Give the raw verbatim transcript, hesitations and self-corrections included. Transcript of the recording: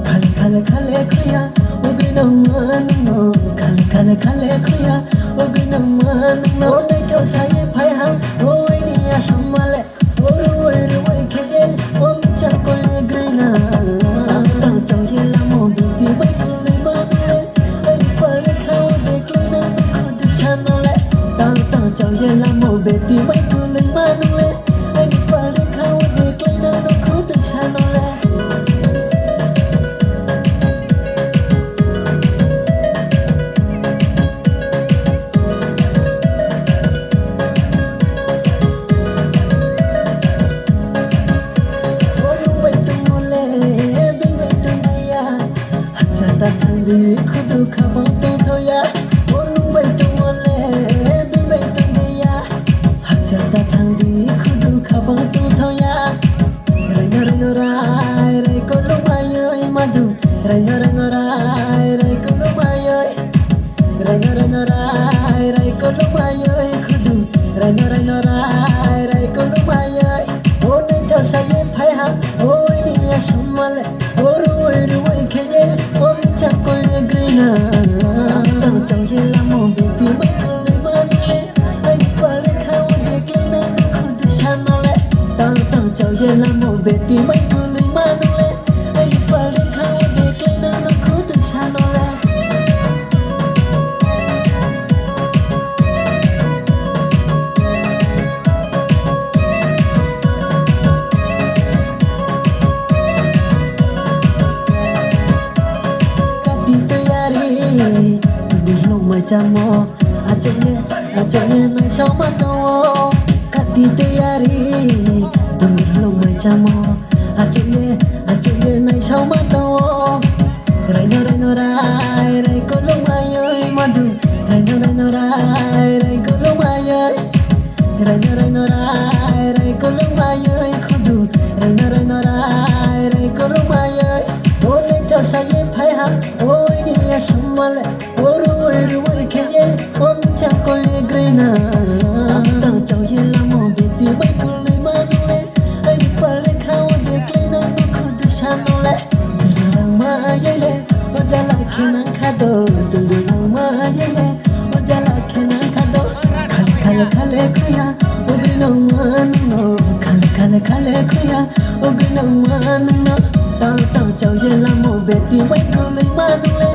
Khale khale khale khuya, ugwi nangma nangno. Khale khale khale khuya, ugwi nangma nangno. Naitho saye phai ha, o aini asomale. O ruwai ruwai kheye, o muchang kole grina. Tang tang chang ye lamo, beti bai kului manule. Ani pare khao de klena no khudi sanole. Tang tang chang ye lamo, beti bai kului manule. Ani pare khao de klena no khudi sanole. Hacha ta thangdi khudu khabang tongthoya. O nung bai tongmole, bini bai tongdiya. Hacha ta thangdi khudu khabang tongthoya. Raino raino rai rai kolomaioi madu. Raino raino rai rai kolomaioi. Raino raino rai rai kolomaioi khudu. Raino raino rai rai kolomaioi. O naitho saye phai ha, o ini asomale. O ruwai ruwai kheye, o muchang kole grina. Tang tang chang ye lamo, beti bai kului manule. Ani pare khao de klena no khudi sanole. Tang tang chang ye lamo, beti bai kului manule. Ani pare khao de klena no khudi sanole. Kati tayari, tungwi longmai chamo, achukye, achukye naisao ma tongo. Kati tayari, tungwi longmai chamo, achukye, achukye naisao ma tongo. Raino raino rai rai kolomaioi madu. Raino raino rai rai kolomaioi. Raino raino rai rai kolomaioi khudu. Raino raino rai rai kolomaioi. O naitho saye phai ha, o ini asomale. O ruwai ruwai kheye, o muchang kole grina. Tang tang chang ye lamo, beti bai kului manule. Ani pare khao de klena no khudi sanole. Dulurang mayele, o jala khenang khado. Dulurang mayele, o jala khenang khado. Khale khale khale khuya, ugwi nangma nangno. Khale khale khale khuya, ugwi nangma nangno. Tang tang chang ye lamo, beti bai kului manule.